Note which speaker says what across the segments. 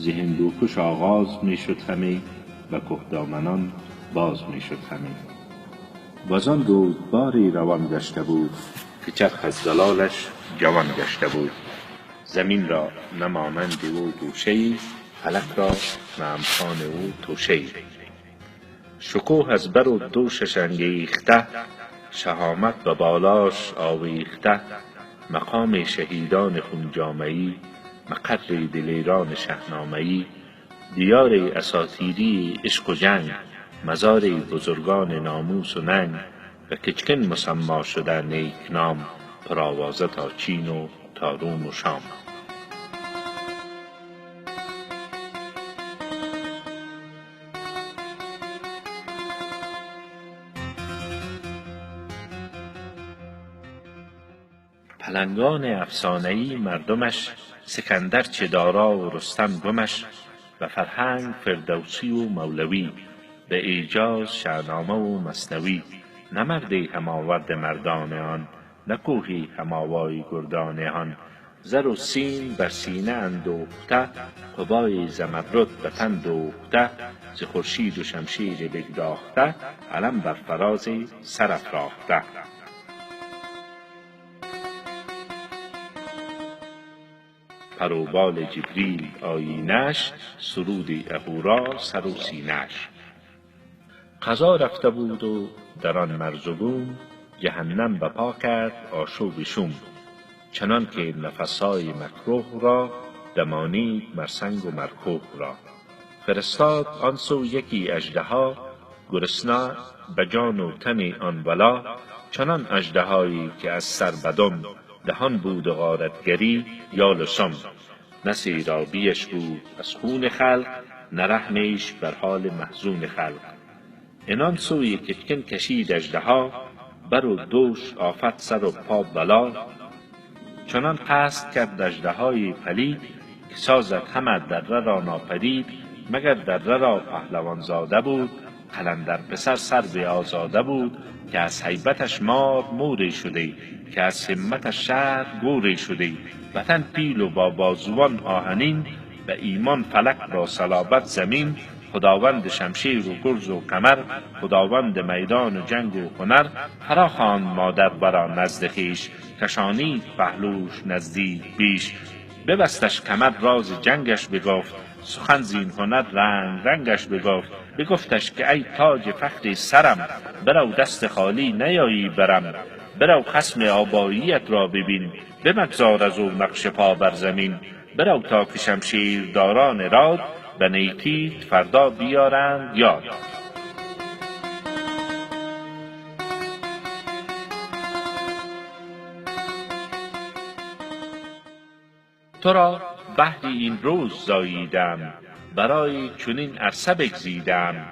Speaker 1: ز هندوکش آغاز می شد همی، به که دامنان باز می شد همی. وزان رودباری روان گشته بود، که چرخ از دلالش جوان گشته بود. زمین را نه مانند او گوشه ای، فلک را نه امکان او توشه ای. شکوه از بر و دوشش انگیخته، شهامت به بالاش آویخته. مقام شهیدان خون جامه ای، مقر دلیران شهنامه ای. دیار اساطیری عشق و جنگ، مزار بزرگان ناموس و ننگ. به کچکن مسما شده نیک نام، پرآوازه تا چین و تا روم و شام. پلنگان افسانه ای مردمش، سکندر چه دارا و رستم گمش. به فرهنگ فردوسی و مولوی، به ایجاز شهنامه و مثنوی. نه مردی هم آورد مردان آن، نه کوهی هم آوای گردان آن. زر و سیم بر سینه اندوخته، قبای زمرد به تن دوخته. ز خورشید و شمشیر بگداخته، علم بر فراز سر افراخته. پر و بال جبریل آیینه اش، سرود اهورا سر و سینه اش. قضا رفته بود و در آن مرز و بوم، جهنم به پا کرد آشوب شوم. چنان که نفسهای مکروه را، دمانید مر سنگ و مر کوه را. فرستاد آن سو یکی اژدها، گرسنه به جان و تن آن ولا. چنان اژدهایی که از سر به دم، دهان بود و غارتگری یال و سم. نه سیرابیش بود از خون خلق، نه رحمیش بر حال محزون خلق. عنان سوی کچکن کشید اژدها، بر و دوش آفت سر و پا بلا. چنان قصد کرد اژدهای پلید، که سازد همه دره را ناپدید. مگر دره را پهلوان زاده بود، قلندر پسر سرو آزاده بود. که از هیبتش مار موری شده، که از همتش شهر گوری شده. وطن پیل و با بازوان آهنین، به ایمان فلک را صلابت زمین. خداوند شمشیر و گرز و کمر، خداوند میدان و جنگ و هنر. فرا خواند مادر ورا نزد خویش، کشانید پهلوش نزدیک بیش. ببستش کمر راز جنگش بگفت، سخن زین هنر رنگ رنگش بگفت. بگفتش که ای تاج فخر سرم، برو دست خالی نیایی برم. برو خصم آباییت را ببین، بمگذار از او نقش پا بر زمین. برو تا که شمشیر داران راد، به نیکیت فردا بیارند یاد. تو را بهر این روز زاییدم، برای چنین عرصه بگزیدم.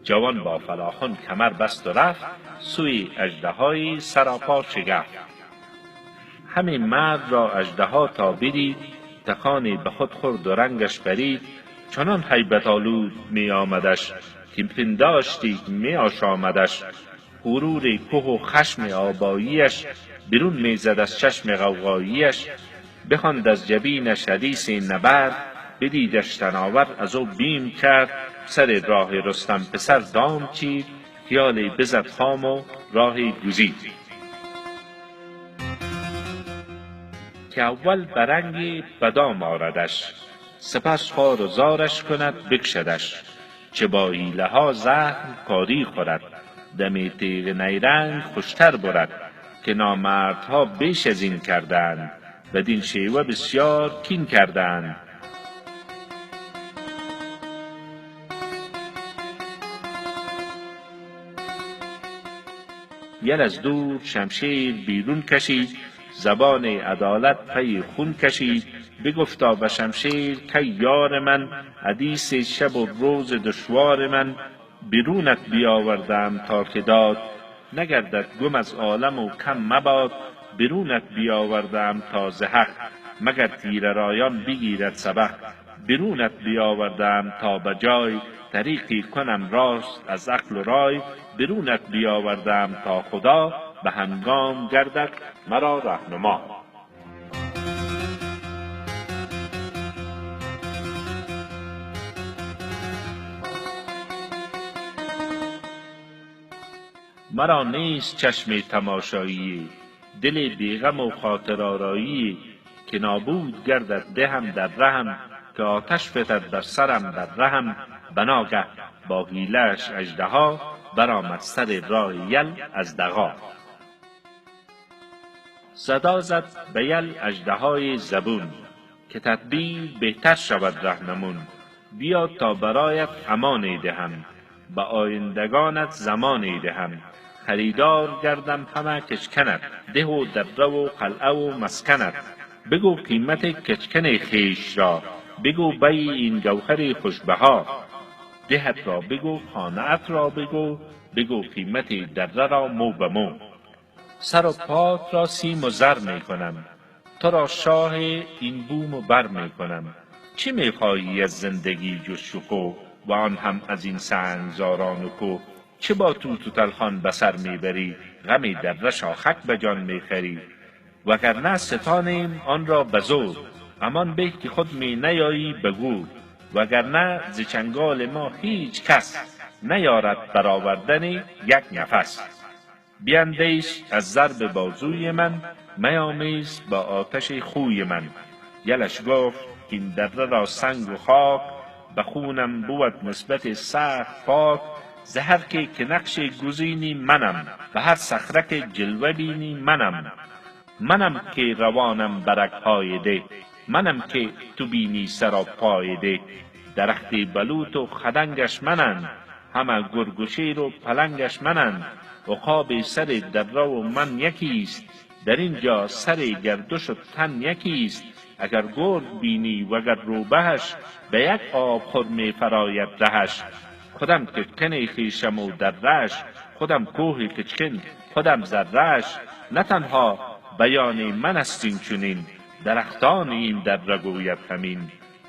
Speaker 1: جوان با فلاخن کمر بست و رفت، سوی اژدهای سراپا شگفت. همین مرد را اژدها تا بدید، تکانی به خود خورد و رنگش پرید. چنان هیبت آلود می آمدش، که پنداشتی می آشامدش. غرور که و خشم آباییش، برون می زد از چشم غوغاییش. بخواند از جبینش حدیث نبرد، بدیدش تناور از او بیم کرد. سر راه رستم پسر دام چید، خیالی بزد خام و راهی گزید. که اول برنگی به دام آردش، سپس خوار و زارش کند بکشدش. چه با حیله ها زخم کاری خورد، دم تیغ نیرنگ خوشتر برد. که نامردها بیش از این کردند، بدین شیوه بسیار کین کردند. یل از دور شمشیر بیرون کشید، زبان عدالت پی خون کشید. بگفتا به شمشیر که یار من، حدیث شب و روز دشوار من. بیرونت بیاوردم تا که داد، نگردد گم از عالم و کم مباد. بیرونت بیاوردم تا ز حق، مگر تیره رایان بگیرد سبق. بیرونت بیاوردم تا به جای، طریقی کنم راست از عقل و رای. بیرونت بیاوردم تا خدا، به هنگام گردد مرا رهنما. مرا نیست چشم تماشایی، دل بیغم و خاطر آرایی، که نابود گردد دهم در رهم، که آتش فتد بر سرم بر رهم. بناگه با حیله اش اژدها، برآمد سر راه یل از دغا. صدا زد به یل اژدهای زبون، که تدبیر بهتر شود رهنمون. بیا تا برایت امانی دهم، به آیندگانت زمانی دهم. خریدار گردم همه کچکنت، ده و دره و قلعه و مسکنت. بگو قیمت کچکن خویش را، بگو بیع این گوهر خوشبها. دهت را بگو، خانه ات را بگو، بگو قیمت دره را مو به مو. سر و پات را سیم و زر می کنم، تو را شاه این بوم و بر می کنم. چه می خواهی از زندگی جز شکوه، و آن هم از این سنگزاران و کوه؟ چه با توت و تلخان به سر می بری، غم دره شاخک به جان می خری. وگرنه ستانیم آن را به زور، امان به که خود می نیایی به گور. وگرنه ز چنگال ما هیچ کس نیارد برآوردن یک نفس. بیندیش از ضرب بازوی من، میامیز با آتش خوی من. یلش گفت این دره را سنگ و خاک، به خونم بود نسبت سخت پاک. ز هر کی که نقش گزینی منم، به هر صخره که جلوه بینی منم. منم که روانم بر رگهای ده، منم که تو بینی سراپای ده. درخت بلوط و خدنگش منند، همه گرگ و شیر و پلنگش منند. عقاب سر دره و من یکیست، در اینجا سر گردش و تن یکیست. اگر گرگ بینی وگر روبهش، به یک آب خور می فراید رهش. خودم کچکن خویشم و درش، خودم کوه کچکن خودم ذرش. نه تنها بیان من است این چنین، درختان این دره گوید همین.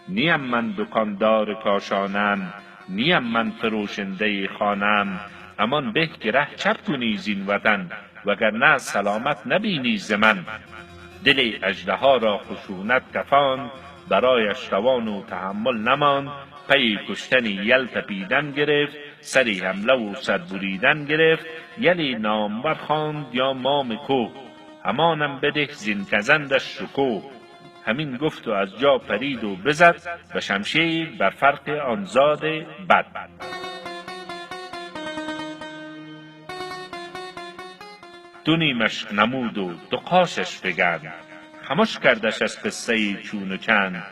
Speaker 1: نیم من دکاندار کاشانم، نیم من فروشنده خانم. امان به که ره چپ کنی زین وطن، وگرنه سلامت نبینی ز من. دل اژدها را خشونت کفاند، برایش توان و تحمل نماند. پی کشتن یل تپیدن گرفت، سری حمله و سر بریدن گرفت. یلی نامور خواند یا مام کوه، امانم بده زین گزندش شکوه. همین گفت و از جا پرید و بزد، به شمشیر بر فرق آن زاد بد. دو نیمش نمود و دو قاشش فگند، خمش کردش از قصه چون و چند.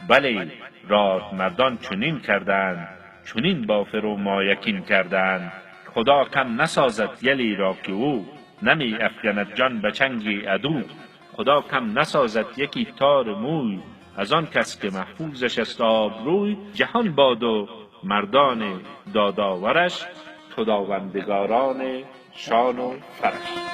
Speaker 1: بلی رادمردان چنین کردند، چنین با فرومایه کین کردند. خدا کم نسازد یلی را که او، نمی افکند جان به چنگ عدو. خدا کم نسازد یکی تار موی، از آن کس که محفوظش است آبروی. جهان باد و مردان دادآورش، خداوندگاران شان و فرش.